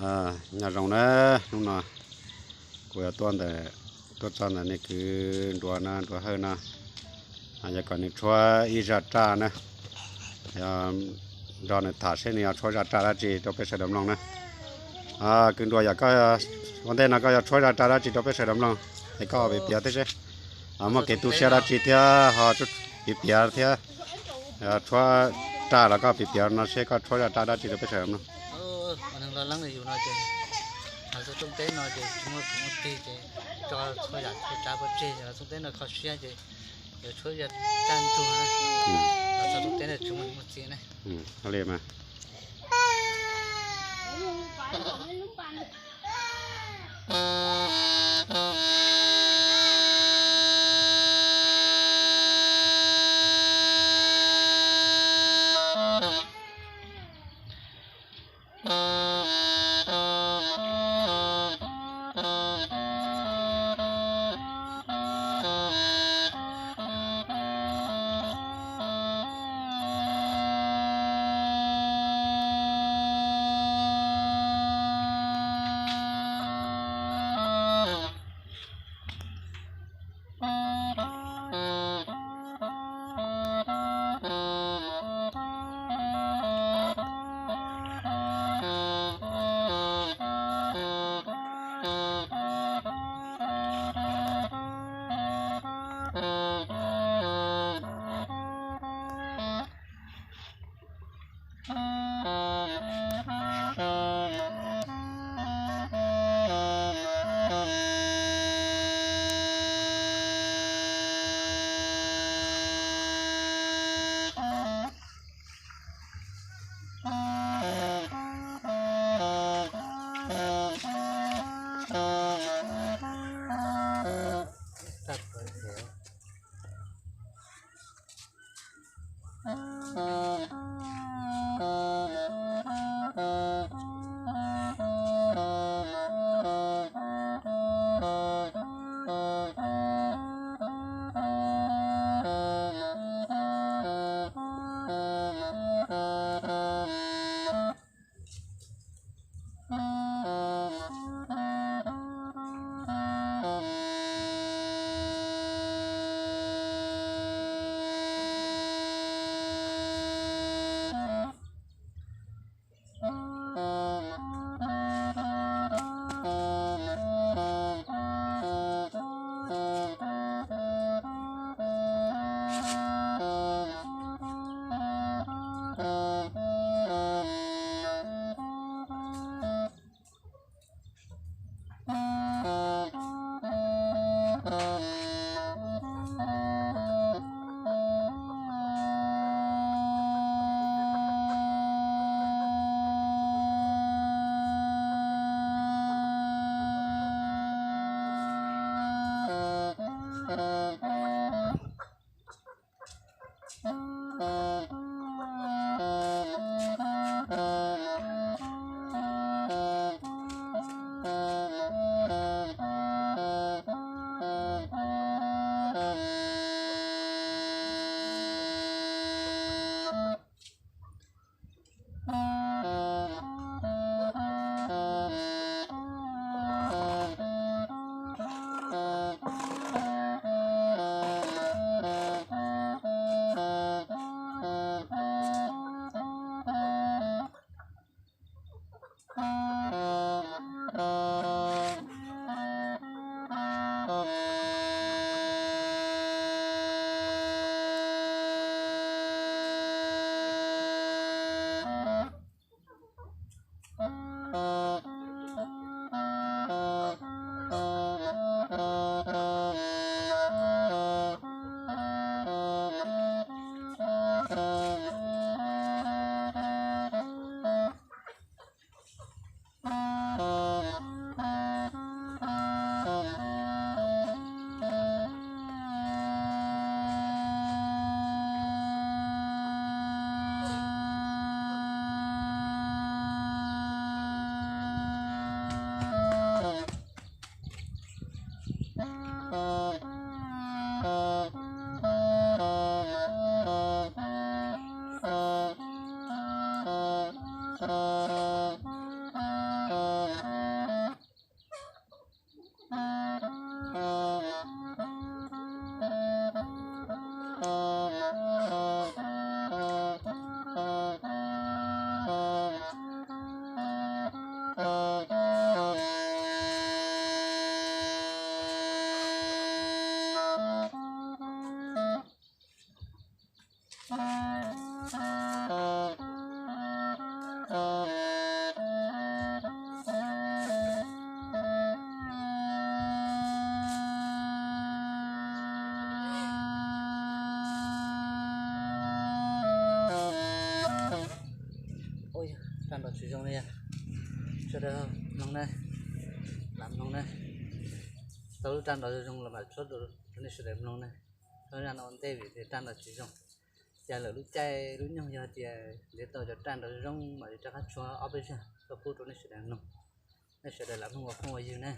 Nyob zoo na, hnub no kuv yuav tuaj ntawm, tuaj txog ntawm nej kwv Nruas no, Nruas Hawj no, yog kom nws tshuab ib zaj raj na, nrog nws tham seb nws yuav tshuab zaj raj dab tsi rau peb sawv daws mloog na. Kwv Nruas, yog koj ua ntej no koj yuav tshuab zaj raj dab tsi rau peb sawv daws mloog, es koj piav piav thiab seb muaj kev tu siab dab tsi thiab ho piav piav thiab, tshuab raj los koj piav piav no seb koj tshuab zaj raj dab tsi rau peb sawv daws mloog. Zoo li, sawv daws mloog na, lam mloog na. Tau lub raj nrov zoo zoo los mam tshab rau nej sawv daws mloog na. Txhob zaj no ua ntej vim tias raj nrov tsis zoo. Cas lawm lub caij lub nyoog yog tias ntiav tau cov raj nrov zoo zoo mam li rov qab tshuab ob peb zaj tuaj pub rau nej sawv daws mloog. Nej sawv daws lam mloog ua phooj ua ywg na.